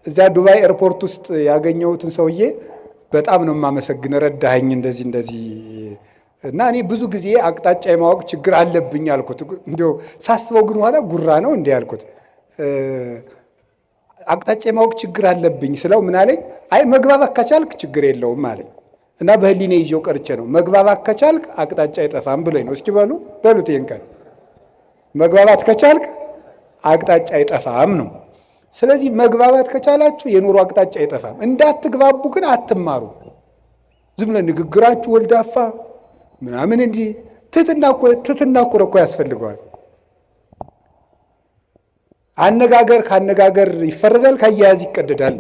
እዚያ ዱባይ ኤርፖርት ውስጥ ያገኘሁትን ሰውዬ በጣም ነው የማመሰግን፣ ረዳኸኝ እንደዚህ እንደዚህ እና እኔ ብዙ ጊዜ አቅጣጫ የማወቅ ችግር አለብኝ አልኩት። እንዲያው ሳስበው ግን ኋላ ጉራ ነው እንዲህ አልኩት። አቅጣጫ የማወቅ ችግር አለብኝ ስለው ምን አለኝ? አይ መግባባት ከቻልክ ችግር የለውም አለኝ። እና በህሊኔ ይዤው ቀርቼ ነው መግባባት ከቻልክ አቅጣጫ አይጠፋም ብሎኝ ነው። እስኪ በሉ በሉት ይሄን ቃል፣ መግባባት ከቻልክ አቅጣጫ አይጠፋም ነው። ስለዚህ መግባባት ከቻላችሁ የኑሮ አቅጣጫ አይጠፋም። እንዳትግባቡ ግን አትማሩ። ዝም ብለን ንግግራችሁ ወልዳፋ ምናምን እንዲህ ትህትና እኮ ትህትና እኮ ያስፈልገዋል። አነጋገር ካነጋገር ይፈረዳል፣ ካያያዝ ይቀደዳል።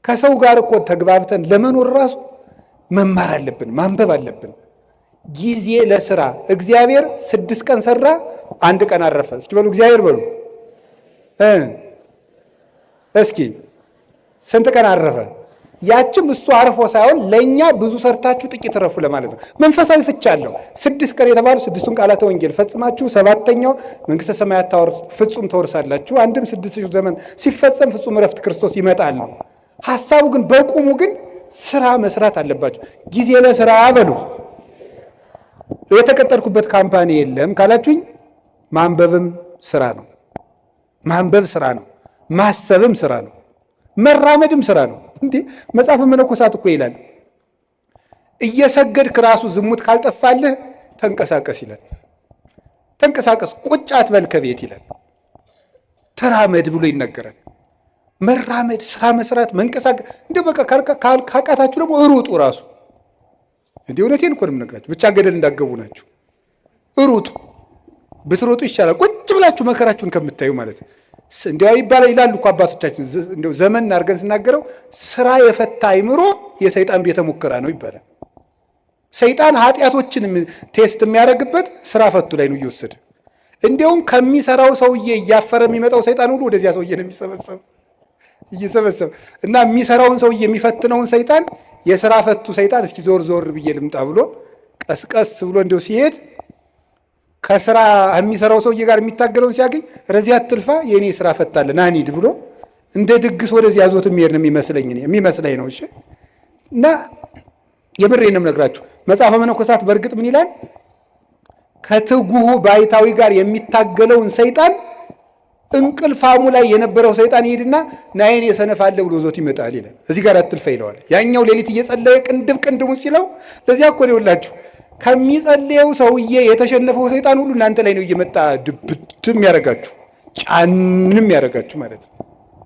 ከሰው ጋር እኮ ተግባብተን ለመኖር ራሱ መማር አለብን፣ ማንበብ አለብን። ጊዜ ለስራ። እግዚአብሔር 6 ቀን ሰራ፣ 1 ቀን አረፈ። እስኪ በሉ እግዚአብሔር በሉ እስኪ ስንት ቀን አረፈ? ያችም እሱ አርፎ ሳይሆን ለኛ ብዙ ሰርታችሁ ጥቂት ረፉ ለማለት ነው። መንፈሳዊ ፍቻ አለው። 6 ቀን የተባሉ 6ቱን ቃላተ ወንጌል ፈጽማችሁ 7ኛው መንግስተ ሰማያት ፍጹም ተወርሳላችሁ። አንድም 6000 ዘመን ሲፈጸም ፍጹም እረፍት ክርስቶስ ይመጣል ነው ሐሳቡ። ግን በቁሙ ግን ስራ መስራት አለባችሁ። ጊዜ ለስራ በሉ። የተቀጠርኩበት company የለም ካላችሁኝ ማንበብም ስራ ነው። ማንበብ ስራ ነው። ማሰብም ስራ ነው። መራመድም ስራ ነው። እንዴ መጽሐፈ መነኮሳት እኮ ይላል እየሰገድክ ራሱ ዝሙት ካልጠፋልህ ተንቀሳቀስ ይላል። ተንቀሳቀስ፣ ቁጭ አትበል ከቤት ይላል። ተራመድ ብሎ ይነገራል። መራመድ፣ ስራ መስራት፣ መንቀሳቀስ እንደ በቃ ካቃታችሁ ደግሞ እሩጡ ራሱ። እንዴ እውነቴን እኮ ነው የምነግራችሁ። ብቻ ገደል እንዳገቡ ናችሁ። እሩጡ፣ ብትሮጡ ይሻላል ቁጭ ብላችሁ መከራችሁን ከምታዩ ማለት ነው። እንዲያው ይባላል ይላሉ እኮ አባቶቻችን፣ እንደው ዘመን አድርገን ስናገረው ስራ የፈታ አይምሮ የሰይጣን ቤተ ሙከራ ነው ይባላል። ሰይጣን ኃጢአቶችን test የሚያደርግበት ስራ ፈቱ ላይ ነው እየወሰደ። እንዲያውም ከሚሰራው ሰውዬ እያፈረ የሚመጣው ሰይጣን ሁሉ ወደዚያ ሰውዬ ነው የሚሰበሰብ እየሰበሰበ እና የሚሰራውን ሰውዬ የሚፈትነውን ሰይጣን የስራ ፈቱ ሰይጣን እስኪ ዞር ዞር ብዬ ልምጣ ብሎ ቀስቀስ ብሎ እንደው ሲሄድ ከስራ የሚሰራው ሰውዬ ጋር የሚታገለውን ሲያገኝ ረዚያ አትልፋ የኔ ስራ ፈታለ ና እንሂድ ብሎ እንደ ድግስ ወደዚያ ያዞት የሚሄድ ነው የሚመስለኝ እኔ የሚመስለኝ ነው። እሺ እና የምሬን ነው የምነግራችሁ። መጽሐፈ መነኮሳት በእርግጥ ምን ይላል? ከትጉሁ ባይታዊ ጋር የሚታገለውን ሰይጣን እንቅልፋሙ ላይ የነበረው ሰይጣን ይሄድና ናይን የሰነፋለ ብሎ ዞት ይመጣል ይላል። እዚህ ጋር አትልፈ ይለዋል። ያኛው ሌሊት እየጸለየ ቅንድብ ቅንድቡን ሲለው ለዚያ እኮ ነው ይኸውላችሁ ከሚጸልየው ሰውዬ የተሸነፈው ሰይጣን ሁሉ እናንተ ላይ ነው እየመጣ ድብትም ያደርጋችሁ ጫንም ያደርጋችሁ ማለት ነው።